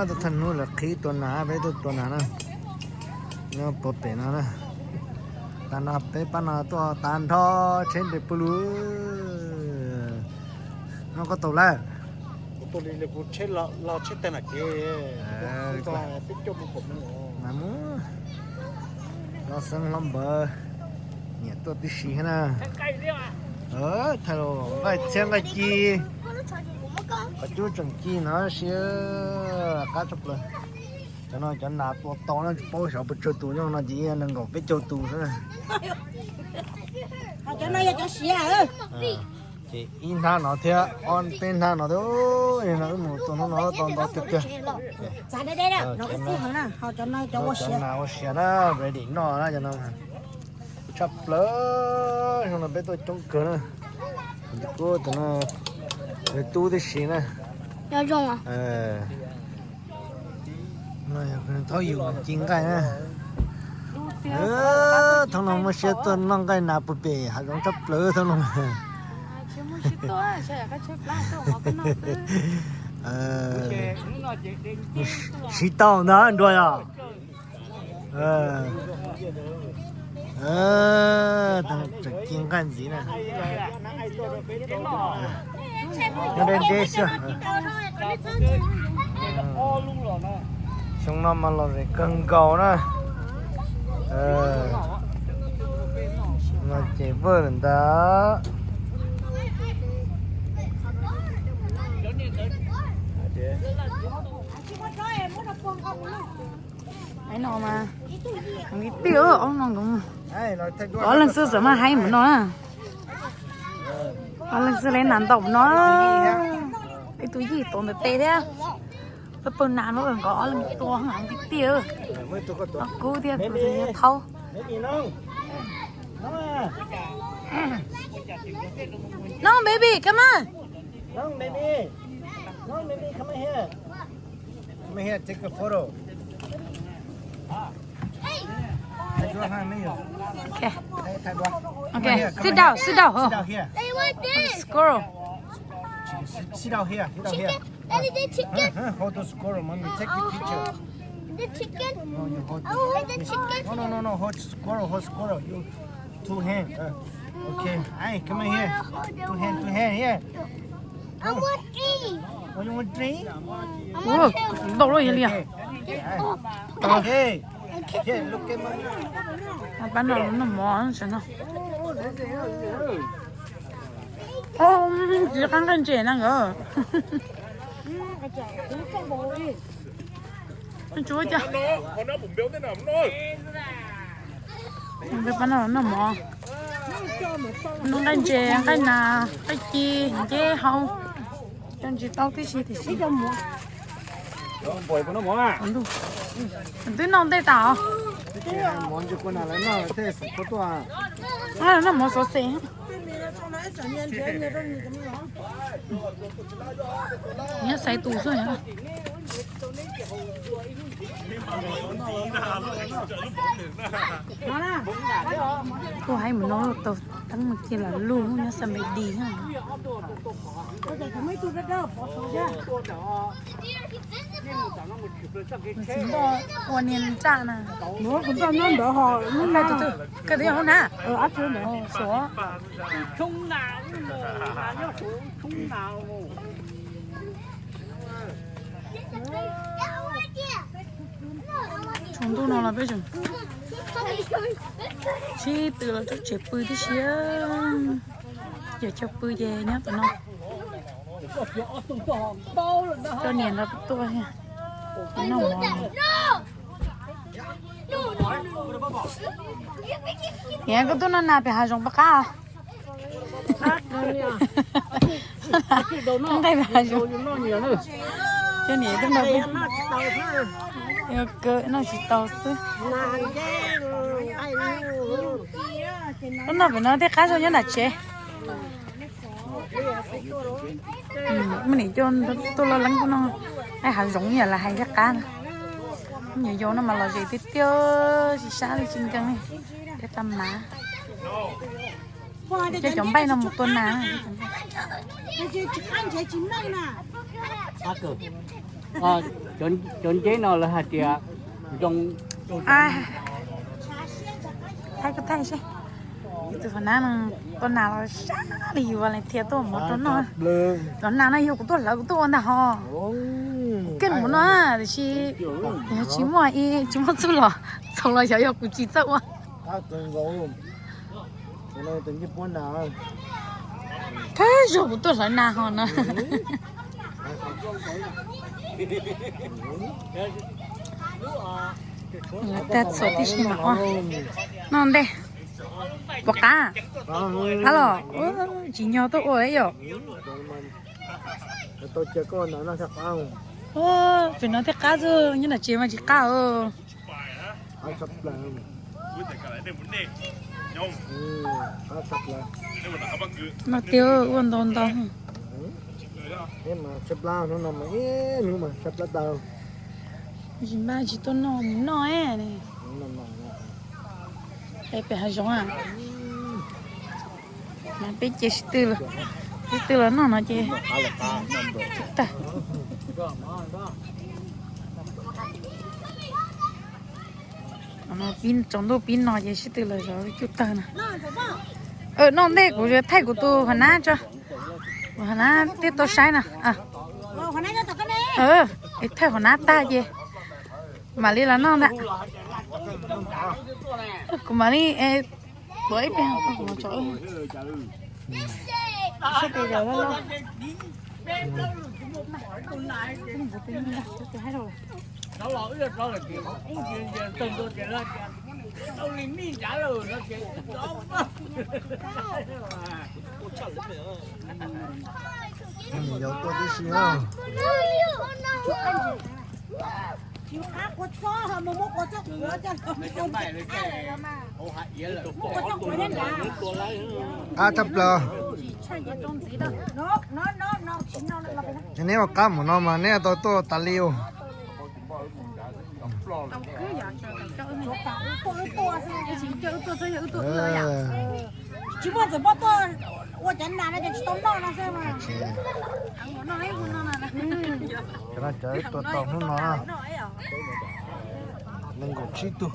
Tuaj thaj hnub lawv qhib tua nas, peb tuaj tua nas na. Nyob puag pem no na. Tag no peb pab no tuaj tag nrho tsheb nres pw lug. No koj tau lawm. Kuv tua li kuv tsheb los tsheb tag nram kev. Mas mus los xeeb hlob npawg nyiam tuaj tib si thiab na. Thaij los nqaij txhiab nqaij ci, qhov cub tseem ci no siab qab tshaj plaws. Cov no cov nas tua tau no tsis paub xyov puas tsawg tus nyob no ces nees nkaum peb caug tus xwb na. Ces ib hnab no thiab ob peb hnab no thiab, no wb mus tua hnub no tau ntau tiag tiag. Cov nas ua siav na, ready noj na cov no. Tshaj plaws, xyoo no peb tuaj coob kawg na. Kuv tus no, nws tub tib si na. Thaub yus ci nqaij na. Thaum no muaj siab tuaj noj nqaij nas puag pem hav zoov tshaj plaws thaum no. Siv tau ntag nruas yog. Tseem ci nqaij ntxiv na. Nyob deb deb xwb. Xyoo no mas los zem kawg nkaus na. No ces vwj lawm ntag. Ai no mas, ib tij ob no, ob leeg xwb xav mas haib mus no na. Ob leeg xwb le nas ntau mus no. Ib tug yij tau ntawm tes thiab. Peb pawg nas no nkawd ob leeg tua heev tiag tiag. Kub thiab kuv tus yog thaub. No baby, come on. No baby, no baby, come here. Come here, take a photo. Okay. Okay, sit down, sit down. Sit down here. Squirrel. Sit down here, sit down here. Daddy, the chicken. Hold the squirrel, mommy take the picture. The chicken. No, you hold. I want the chicken. No, no, no, no, hold squirrel, hold squirrel. You two hand. Okay. Hey, come on here. Two hand, two hand here. I want three. Oh, you want three? Ntau lawm yog li. Okay. Here, look at mommy. Pab no noj mov no. Tsis qab nqaij ntses na nkawd. Tsuav cas. Pab no noj mov, noj nqaij ntses, nqaij nas, nqaij ci, nceb hau. Cov ntsis tau tib si tiam sis twb noj ntej tas os. Noj mov xov xwm. Nyob xaiv tus xwb. Kuv hais mus no tau teeb mus ci los lug nyob San Pes Dis. Ua niag ntsaj na. Kuv noj ntawd ho lub no. Koj twb yog hauv na. Ab tsi ntawd suav. Tshav ntuj no los peb tseem sib tw los rau tsev pw tib si. Yog chaw pw ces nyob tom no. Coj niam nrog tuaj thiab. Noj mov. Niam, koj tuaj noj nas pem hav zoov puas qab? Nqaij pem hav zoov. Coj niam tuaj noj. Noj tsis tau xwb. Koj noj pem no thiaj qab zog nyob nram tsev. Muaj niam coj tuaj loj leeb tuaj noj. Hav zoov yam li hais thiaj qab na. Nyuam yaus no mas lom zem tiag tiag, tsis sab li tsis nkees li. Thiab tau mas coj cov npaij no mus tua nas. Cov nceb no lawv hais tias zoo. Thaij kuv thaij seb, tus hov nab no tuaj nas los sab li yus Valencia tuaj mov rau noj. Los nas no yog kuv tuaj hlawv kuv tuaj ua ntag hos. Keej mus no tiam sis yog tsis muaj, tsis muaj txuj los txaus los xyov yog kuv tsis txawj ua. Thawj zaug kuv tuaj hlawv nas hos na. Tag txhua tib si mas ua noj ntej. Puas qab? Qab los tsis nyog tuaj ua yom. Pem no thiaj qab xwb, nyob nram tsev mas tsis qab. Noj tiag ua ntau ntau. Tsis npaj tsis tuaj noj mus noj. Peb pem hav zoov a. Mas peb ces sib tw, sib tw los noj no ces tag. Pib tsaus ntuj pib no ces sib tw los zov cub tawg no. Noj ntej kuv thaij kuv tus hov nab tso. Hov nab thiaj tau saib no. Thaij hov nab tag ces mam li los noj ntag. Kuv mam li tuav ib pliag kuv mam tso. Yau tuaj tib si na. Qab tshaj plaws. Neb ua qab mus no mas neb tau tuaj tas li ua. Tsis muaj txawm poj tuaj ua cov nas no ces tsis tau noj no xwb mas. Cov no cov tuaj tau hnub no na, nees nkaum tsib tug,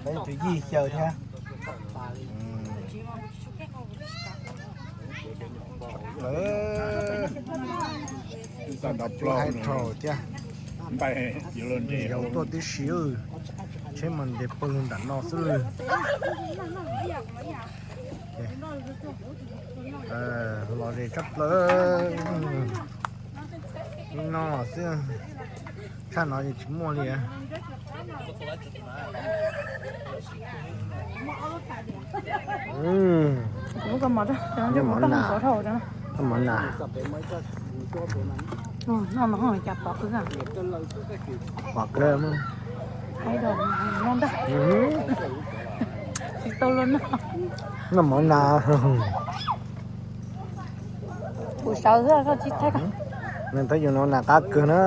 peb tus yij xyaw thiab. Hais rau thiab, yau tuaj tib si, tsheb mas nres pawg lug nram no xwb. Los ze tshaj plaws. Ib no xwb, tshaj no ces tsis muaj li. Mov nas, mov nas. Pom kawg, noj mov nas. Kuv sawv xwb koj tsis thaij. Nws twb yus no nas qab kawg na.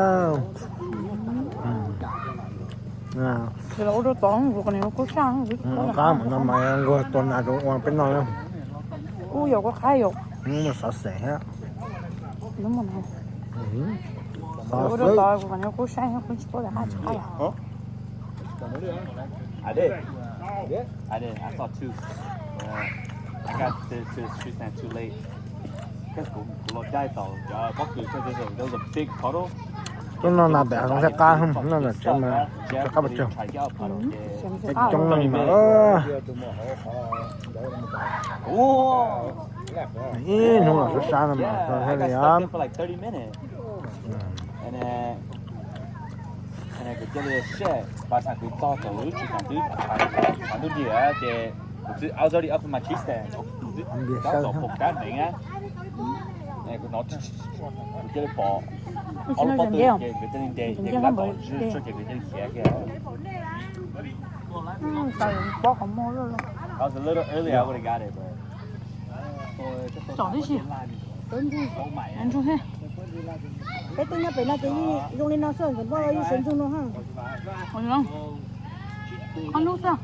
Qab mus no mas nquag tua nas rau ua peb noj na. Ub, yog kuj qab yom. Xov xwm thiab. Xov xwm. I did. I did. I saw two. Uh, I got to, to the street stand too late. Because kuv, kuv los dai tau cov pob kws, because there's a, there was a big puddle. Tus no nas pem hav zoov thiaj qab, noj nram tsev mas thiaj qab pes tsawg. Peb coob leej mas. Ib hnub los sab sab no mas thiaj li. Kuv txog thaum lub tsev xeem twb tshav ntuj nti ces kuv twb, I was already up in my tree stand, kuv twb tab tom pom kab deev na. Kuv cia li pom ob lub pob tw ces nkawd cia li nres ces kuv tab tom zw tsuag ces nkawd cia li khiav kiag. I was a little early, I would have got it, but Tsom tib si. Ntsuag thiab. Peb tuaj nyob pem no ces zoo li no xwb, ntxawm npoj yeej sawv ntsuag no ha. Ob lub xwb.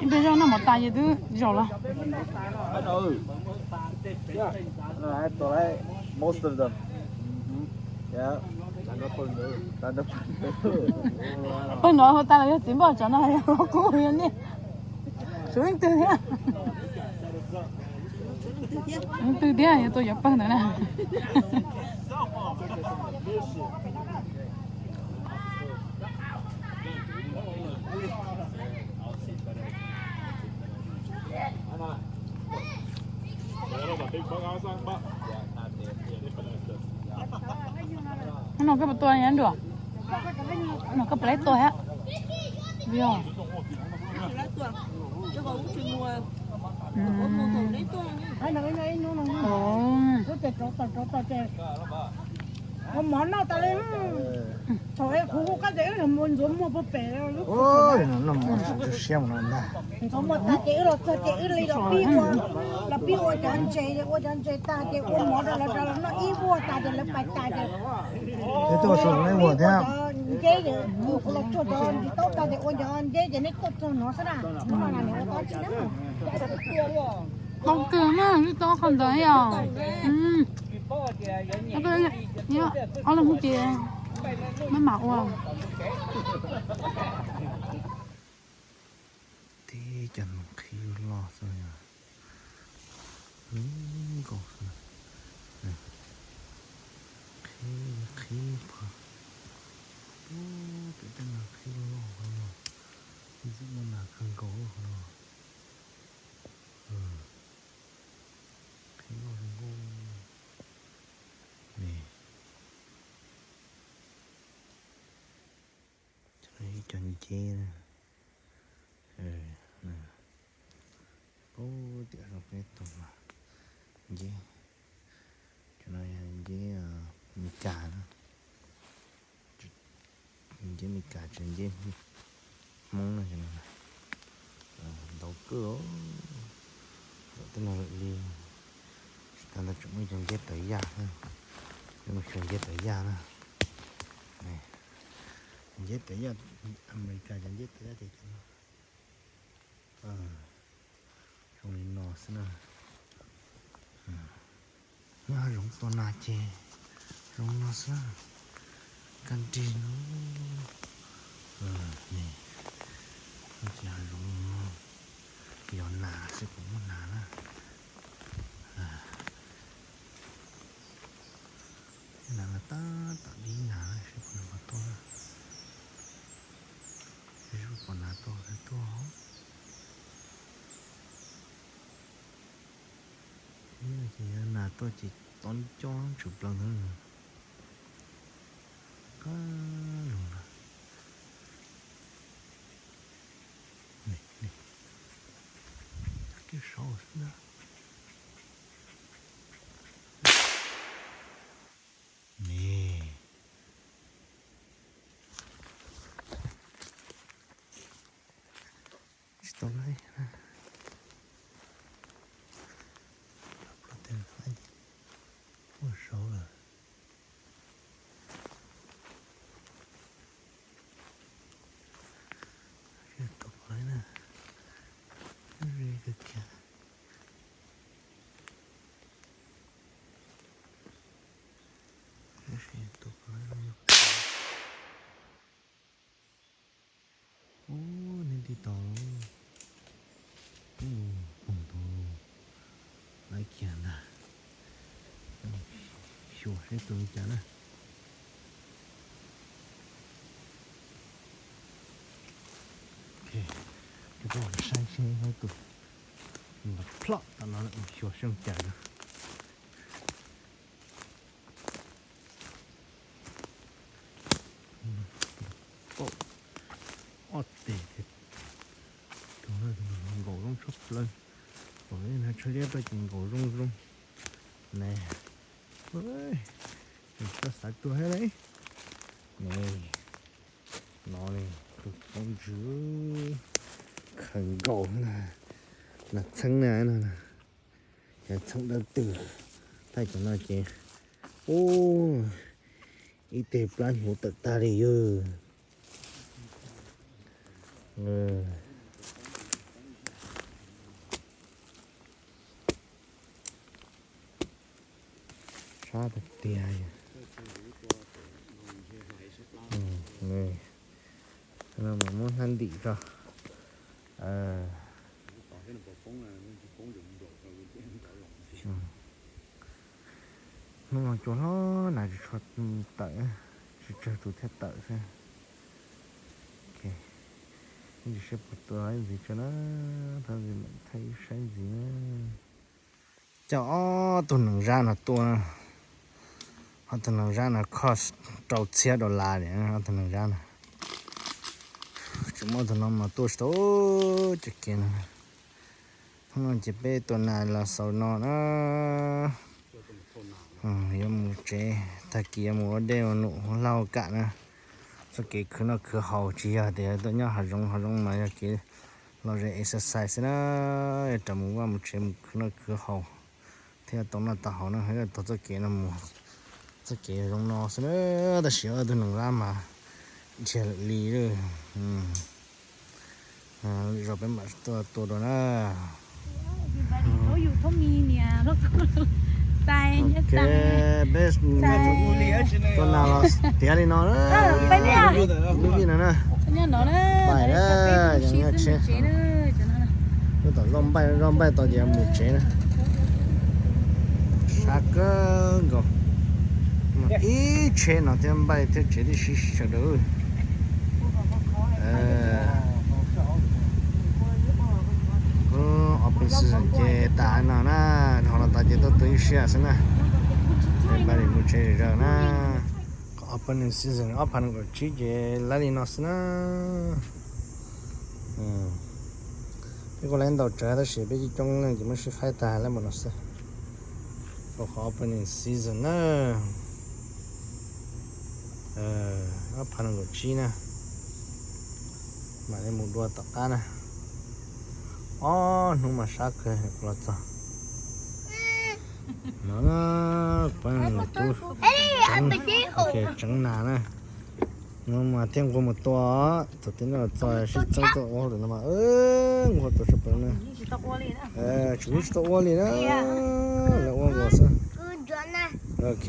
Ib pliag zoj noj mov tas ces twb zaum los. Most of them. Pawg no hu tas los yog txiv npoj tsov no los kub yog nej. Suav leej twg thiab? Leej twg thiab yog tus yuav pawg ntawd na? Hnub no koj puas tua nyob nruab? No koj puas laib tua thiab? Yog. Ua mov noj tas li. Thaum es kuv hu koj tias wb los mus ntxuav muag puag pem. Ntxuav muag tas ces wb los txog ces wb li los pib ua, los pib ua cov ntses, ua cov ntses tas ces ua mov rau lawv, rau lawv noj ib vuag tas ces lawv pais tas ces. Wb tuaj txog nej ua thiab. Nceb, kuv los tsuag cov ntsis taub tas ces ua cov nceb ces nej tuaj txog no xwb na. Hnub no na nws ua tau tsis na. Qhov kawg na, wb tau qhov ntawd yom. Ob leeg ces maj mam ua. Tib cov no qhib loj xwb yom. Nkaus xwb. Qhib, qhib pha. Ub, pem tej no qhib loj loj no. Ntxim no nas kawg nkaus loj no. Qhib loj zoo nkauj. Cov no ib cov nceb na. Paub tias zoo peb tug mas nceb. Cov no yog nceb Mes Kas na. Nceb Mes Kas tsis nceb Hmoob no. Ntau kawg. Tej no lawm li tsis tas ntawd tseem muaj cov nceb tawv yaj, xyov nceb tawv yaj na. Nceb tawv yaj, Amelikas cov nceb tawv yaj ces cov no. Zoo li no xwb na. Nyob hav zoov tua nas ces zoo no xwb. Kaj nrig no. Ces hav zoov no yog nas xwb, kuv muaj nas na. Nas no tab tom dib nas seb puas nws puas tuaj. Seb puas nas tuaj tuaj. Ces yog nas tuaj ces tob cob tshwm plaws ntawd. Qab zoo na. Cov kiag saud xwb na. Ne. Tsis tau laib na. Ua saud lawm. Tsis tau laib na. Zoo kawg kiag. Tab sis tus ko zoo yog pem. Ub, neb tig tau. Ub, poob tau. Laib kiag ntag. Xyuas seb tus li cas na. Ok, ces peb saib seb tus los plhom tom no lawm, xyuas seb zoo cas na. Paum ob teg thiab. Tus no nkaus zoo tshaj plaws. Pom ib na tshaib liab tuaj ces nkaus zoo zoo. Ne, koj xav tuag thiab lauj. Ne, no ne, tus poob ntsws khaws nkaus na. Nas txheeb na no. Cov txheeb dawb tws, thaij cov no ces, ub, ib teg plab hnyuv tawm tag li yog. Qab tiag tiag. Mus muab hnab ntim tso. Hnub no cua hlob na, tsis tshua tawm, tsis tsawg tus thiaj tawm xwb. Ib ntsis saib puas tua ib ntxiv tso na, thov ntxiv mam thaij ib saib ntxiv na. Coj ob tug nees zab no tua, ob tug nees zab no cost rau txhiab dollar li ob tug nees zab no. Tsis muaj ob tug no mas tua tsis tau cov kev no. Hnub no ces peb tua nas los xaus no na. Yuav mus tsev, tag kis yuav mus ua dej ua num ua lag ua kam na. Txoj kev khwv noj khwv haus tsis yog tias tuaj nyob hav zoov, hav zoov mas yog kev los ze exercise xwb na. Yuav rais mus vaj mus tsev mus khwv noj khwv haus thiab tau noj tau haus na, yog tau txoj kev no mus, txoj kev zoo no xwb na. Tab sis ob tug nees zab mas dhia lawm li lawm. Lwm zaus peb mam tuaj tua dua na. Peb tua nas los tiav li no, lub vij no na. Npaj na, yog nyob tsheb. Lub tom zoj npaj, zoj npaj tau ces mus tsev na. Sab kawg nkaus. Ib tsheb no thiab npaj thiab tsev tib si sawv daws. Opening season ces tas no na, dhau los tas ces tuaj tua ib siab xwb na. Npaj li mus tsev zom zaws na. Opening season ob phav nees nkaum tsib ces laib li no xwb na. Peb kuj laib ntau tsawv tab sis peb coob coob leej ces muab sib faib tag laib npaum no xwb. Rau qhov opening season na. Ob phav nees nkaum tsib na. Mam li mus dua tom qab na. Ob hnub mas sab kawg kuv los txog. No, kuv pab tub tseev nas na. No mas thiaj nquag mus tua, thaum twg noj txog sib txeeb tuaj ua hauj lwm no mas nquag tua tshaj plaws na. Tsis, tsis tau ua li na, lawv ua nquag xwb. Ok,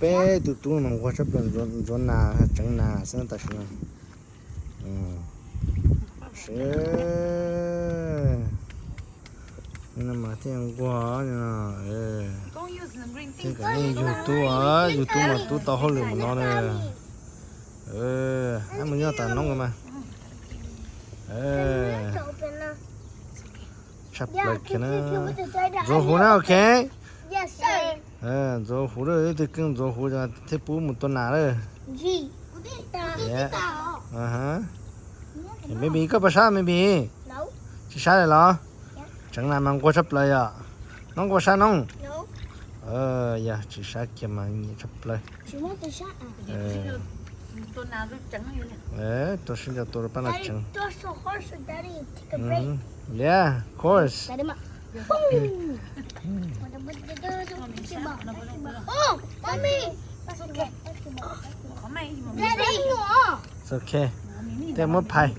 peb tus tub mas nquag tshaj plaws ntxuav nas tseev nas xwb tam sim no. Thiaj nquag, thiaj kom yug tub, yug tub mas tub tau hauj lwm mus no na. Mus nyob tom noob mas. Tshaj plaws kiag na. Ntxuav huv na, ok. Ntxuav huv, leej twg keej ntxuav huv thiaj pub mus tua nas lawm. Maybe koj puas sab maybe? Tsis sab lawm los? Tseev nas mas nquag tshaj plaws yom. Noob, koj puas sab noob? Yog tsis sab kiag mas nyiam tshaj plaws. Rau siab nco tua rau pab no tseev. Yeah, of course. It's ok. Tej muab phais.